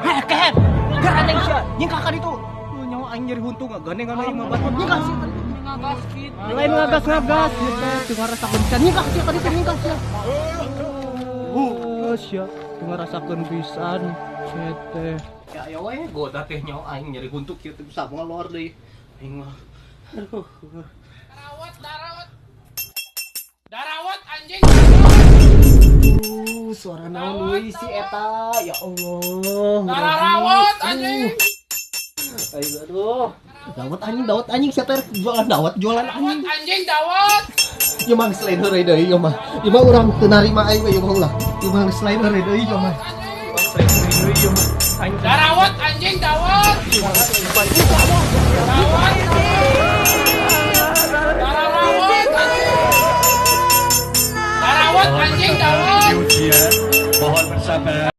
Heh, kehed. Garandeng sia. Nyingkah ka ditu. Nyawa aing nyeri huntu ngagandeng aing mah batur. Nyingkah sia ka ditu. Ngagas kitu. Lain ngagas-ngagas ieu teh teu ngarasakeun pisan. Nyingkah sia ka ditu nyingkah sia. Sia teu ngarasakeun pisan sia teh. Ya aya we goda teh nyawa aing nyeri huntu kieu teh bisa ngalor deui. Aing mah. Aduh. Darawat, darawat. Darawat anjing. Suara naon euy si eta? Ya Allah. Darawat anjing. Ayo aduh. Dawat anjing, dawat anjing sia teh jualan dawat, jualan anjing. Anjing dawat. Ieu mah geus lain heureuy deui ieu mah. Ieu mah urang teu narima aing mah ieu mah ulah. Ieu mah geus lain heureuy deui ieu mah. Darawat anjing dawat. Dawat. Darawat anjing. Darawat anjing dawat. Mohon bersabar.